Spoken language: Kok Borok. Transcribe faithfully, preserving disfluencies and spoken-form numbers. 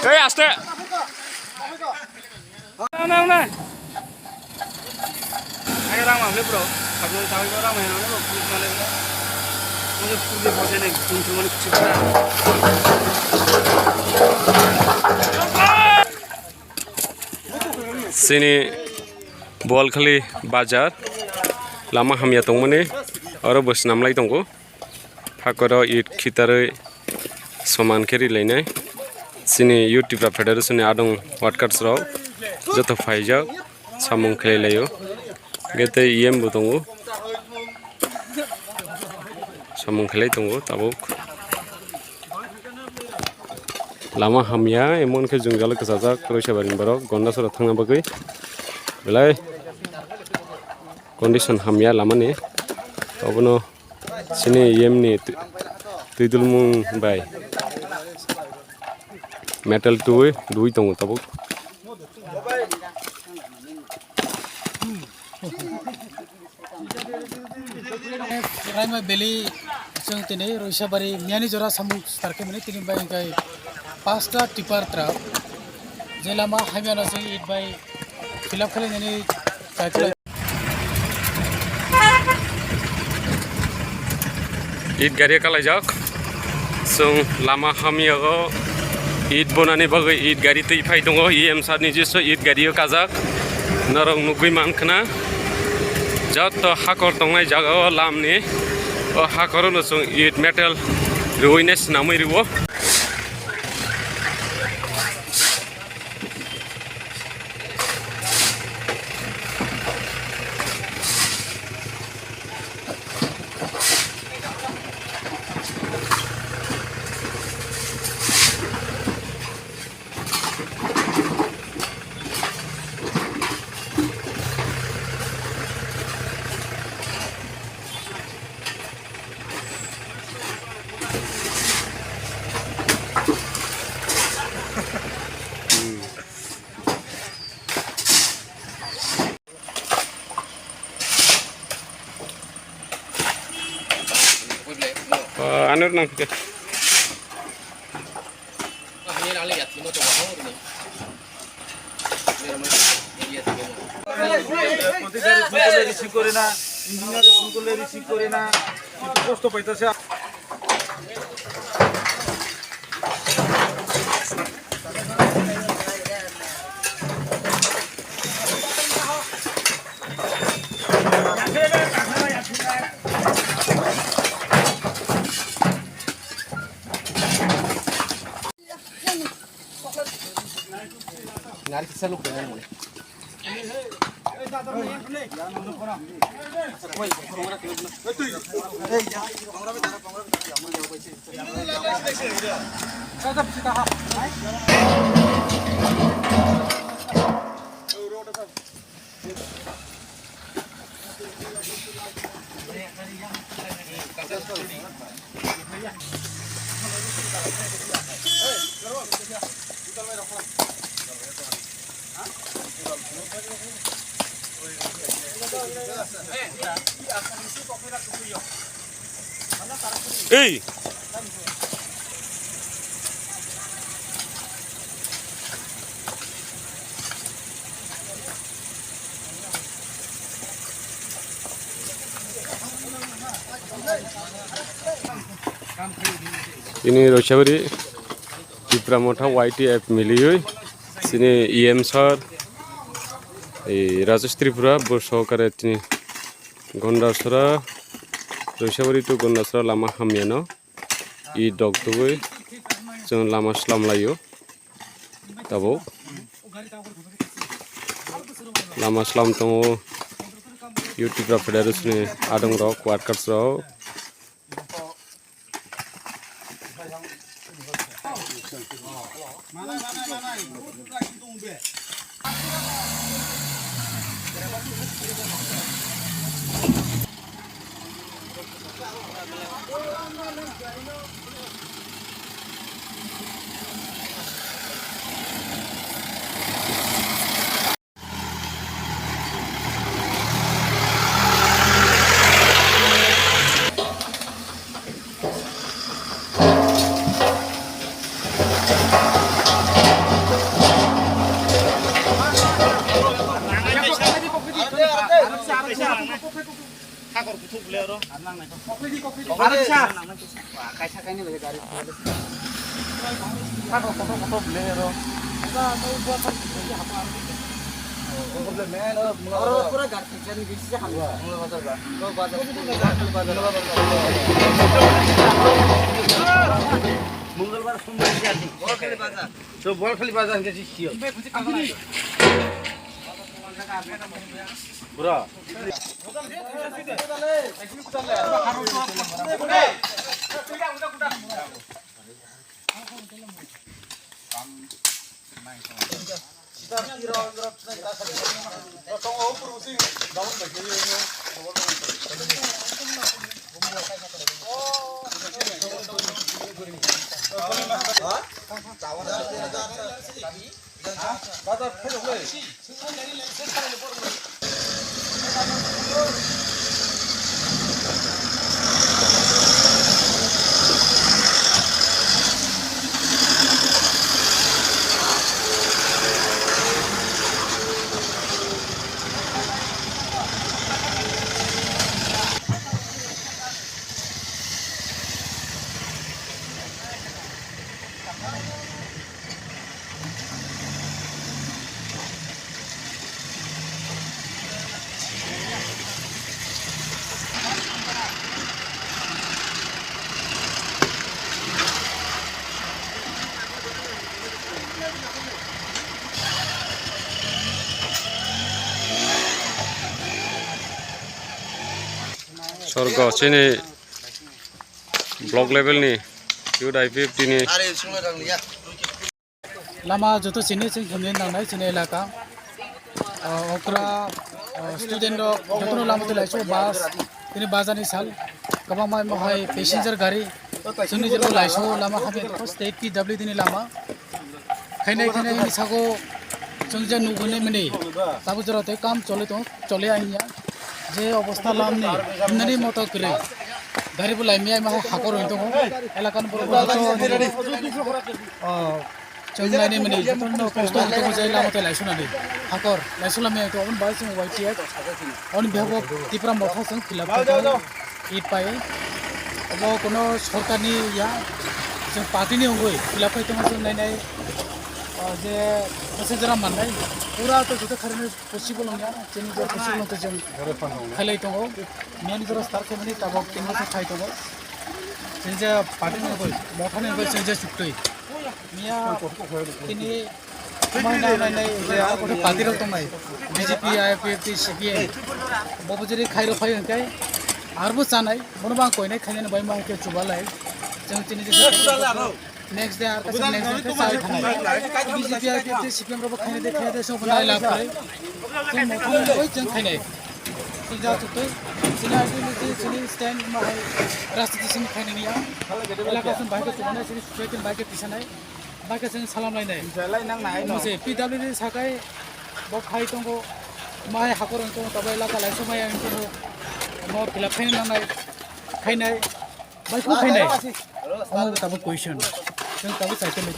Ei, aste. Nang, nang, nang. Ayo, rang mang le, bro. Sabun, sabun, rang mang le, bro. Police male, bro. Mujhe police bote nahi, police male kuch bhi. Chini Boalkhali bazar lama hamya tongmani oro bo swnamlai tongo. Hakoro it khitarwi soman khe rilainai. Chini Youth Tipra Federation ni adong workers rok joto phaijak samung khlai laio. Hwnkhe tei E M bo tongo, samung khlai tongo tabuk. Lama hamya, emon khe jwngjal kwchajak Roisabari ni borok Gondasora thangna bagwi belai condition hamya lamani. Obono chini yemni twi-, twidulmung bai metal twi rwi tongo tabuk. Raima Valley, chwng tini Roisabari miyani jora samung start khe mani tini bai hwnkhe pasta tipper truck je lama hamya no chwng it bai fill up khlai nani. It gari kalaijak. Chwng lama hamya o it bonani bagwi it gari twi phai tongo. E M sir ni jisw it gari o kajak. Norok nugwi mankhna. Jotto hakor tongnai jaga o lamni. O hakor no chwng it metal rwi nai swnamwi rwo. Anur nang ke. Contractor phone করলে receive করে না, engineer phone করলে receive করে না, একটু কষ্ট পাইতেছে। Ei! Ini Roisabari Tipra Motha Y T F miliwi chini E M sir, eh, Rajesh Tripura, bo sohokare chini Gondasora, Roisabari to Gondasora lama hamyano. I dok tugwi chwng lama slam laio. Tabuk lama slam tongo. Youth Tipra Federation ni adong rok, workers rok. Mongolbar, Sombar, Biyar din. Bol khali bazar. To bol khali bazar hingke si sio. Bro. Sorgo chini block level ni youth I P F T ni. Lama joto chini chini himni nangnai chini elaka. Ah, okra, ah, student rok jotono lama twi laisio bus tini bazar ni sal kwbangma mohai passenger gari chini joto laisio lama khabe state P W D ni lama. Khainai khainai hini sago chwng je nugwi nai mani tabuk jora tei kam choli tong choli ya hinya je obostha lam ni himnani moto kwrwi gari bo lai miyai ma hakor roi tongo elaka ni borok bo joto ni, oh, chwng nai nai mani joto no kosto wng tongo je lama tei laisuna ni hakor laisuna miyai to oboni bai chwng Y T F oni bihabo Tipra Motha chwng khilap khe tongo. Id pai obo kono sorkar ni ya chwng party ni wngwi khilap khai tongo chwng nai nai, ah, je bwsajra mannai pura to joto kharwi possible wngya chini je possible wngkhe chwng khailai tongo main jora start khaimani tabok tin bosor khai tongo chini je party ni wngwi Motha ni wngwi chwng je chuktwi miya tini Mai nai nai nai je ar kote party rok tongnai B J P, I P F T, C P M. Bobo jeri khairo phai hwnkhe arbo chanai bono bang koinai khainani bai ma hwnkhe chubalai. Chwng chini je next day ar kaisa next day khe chai thanai. B J P, I P F T, C P M rok bo khainai de khainai de sobo nai lab khlai. Chwng mothani bai chwng khainai. Chwng ja chuktwi chini ideology chini stand ma hai rajniti simi khainani ya. Elaka song bai khe chubalai chini society bai khe tisanai. Bai khe chwng salam lainai. Jalai nang nai no. Mose P W D sakai bo khai tongo. Mai hakor wng tongo, tabai laka lai somai wng tongo. Mo khilap khaina nangnai, khainai. Bai kho khainai. Omo tabo question. Chwng tabo cycle lai.